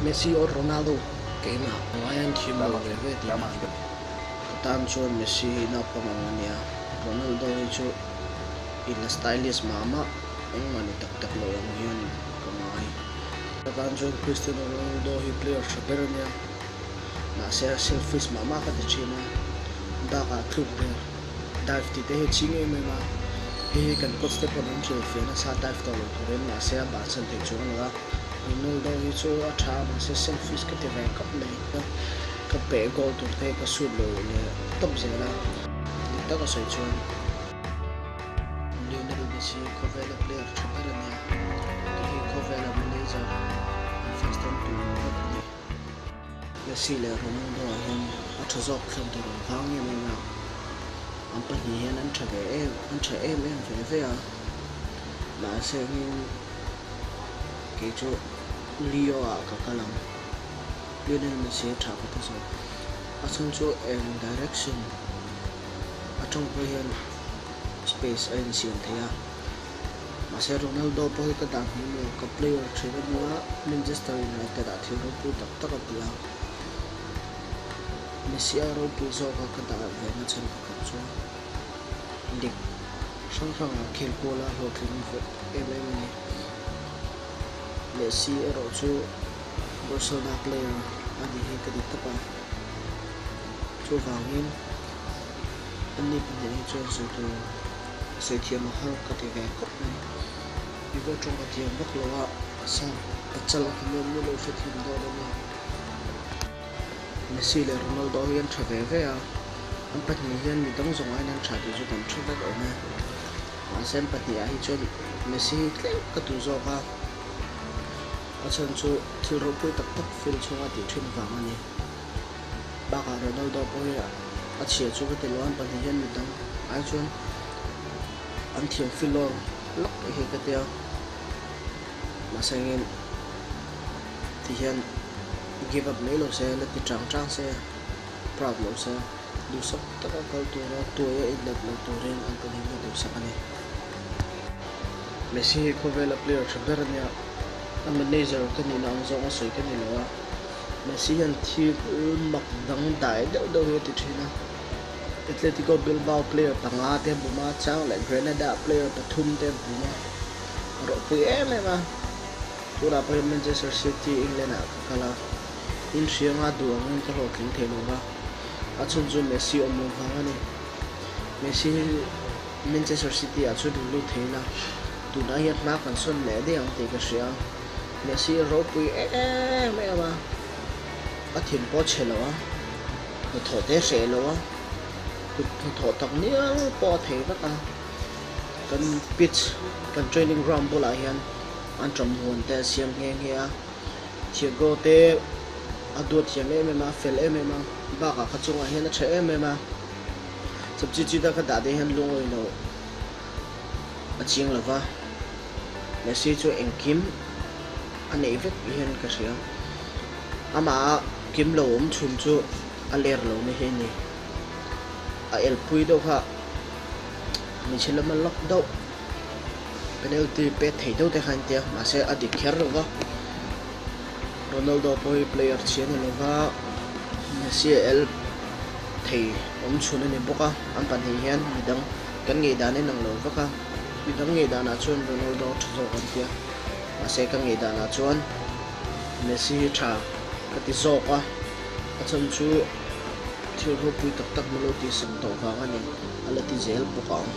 Messi or Ronaldo? Keimah ngai an thiam lo ve ve tihna. Ka tan chuan Messi hi naupang ang a nia, Ronaldo hi chu in a stylish mah mah, engmah ni tak tak lo ang hian ka ngai. Ka tan chuan Cristiano Ronaldo hi player tha ber a nia, mahse a selfish mah mah ka ti thin a, bakah tluk ber dive tih te hi a ching em em a, hei hi kan coach te pawn an hrilhfiah nasa dive tawh lo turin mahse a bansan thei chuang lo a. Ronaldo hi chu a tha a mahse selfish ka ti ve khawp mai. Ka peh goal tur te ka shoot lo leh tawp zel a. Dik tak a sawi chuan Lionel Messi hi khawvela player tha ber a nia. Kei hi khawvela manager an fans tam tur vek a ni. Messi leh Ronaldo ah hian a tha zawk thlen tur an vang em em a. An pahnih hian an tha ve em an tha em em ve ve a. Mahse engin Kei chu Leo ah ka kal ang. Lionel Messi a tha ka ti zawk. A chhan chu eng direction atang pawh hian space a insiam thei a. Mahse Ronaldo pawh hi ka dah hniam lo, ka player thin a nia, Manchester United ah thil ropui tak tak a ti a. Messi a ropui zawk a ka dah ve na chhan pakhat chu lig hrang hrangah khel kual a hlawhtling em em a ni. Messi erawh chu Barcelona player a nih hi ka ti tawp a, chuvangin anni pahnih hi chuan sawi tur sawi thiam a har ka ti ve khawp mai. Mizo tawng a thiam vak lo a, sa pachal a hmuam ni lo hrethiam dawn a nia. Messi leh Ronaldo hi an tha ve ve a, an pahnih hian midang zawng aiin an tha tih chu kan hre vek awm e. Mahse an pahnih ah hi chuan Messi hi tlem ka duh zawk a, a chhan chu thil ropui tak tak field chhunga tih thin vang a ni. Bakah Ronaldo pawh hi a chhia chu ka ti lo, an pahnih hian midang ai chuan an thiam filawr lawk hi ka tia. Mahse engin ti hian give up mai lo se, la ti chang chang se, proud lo se. Duhsak taka kal tura tuai a inlet lo turin an pahnih na duhsak a ni. Messi hi khawvela player tha ber a nia, a manager ka nihna ang zawng a sawi ka ni lo a, Messi hian thil mak dang dai deuh deuh hi a ti thin a. Atletico Bilbao player panga te a bum a, chang leh Granada player pathum te a bum a, a ropui em em a. Tunah pawh hian Manchester City England ah ka kal a, inhrianga duh angin ka hlawhtling thei lo va. A chhun chu Messi awm lo vang a ni. Messi hi Manchester City ah chuan in lut thei ila, tunah hian hma kan sawn leh daih ang tih ka hria. Messi a ropui em em a, a thin pawh a chhe lo a, hnathawh te a hreh lo a, kut hnathawh tak mial pawh a thei vek a. Kan pitch, kan training ground bulah hian an tawmhuan te a siam nghe nghe a. Thiago te a duat thiam em em a, a fel em em a, bakah kha chungah hian a tha em em a, substitute a ka dah daih hian lungawi loh a chiang lo va, Messi chu engkim a neih vek hian ka hria, amah kim lo awm chhun chu a ler lo na hi a ni, a elpui deuh kha hmeichhe lama lock deuh. Penalty pek thei deuh te kha an tia mahse a dik kher lo va, Ronaldo pawh hi player chhia a ni lo va, Messi a el thei awm chhun a ni bawk a, an pahnih hian midang kan ngei dan in ang lo vek a, midang ngei danah chuan Ronaldo a tha zawk an tia, mahse ka ngei danah chuan Messi hi tha ka ti zawk a, a chhan chu thil ropui tak tak min lo tihsak tawh vang a ni, a la ti zel bawk ang.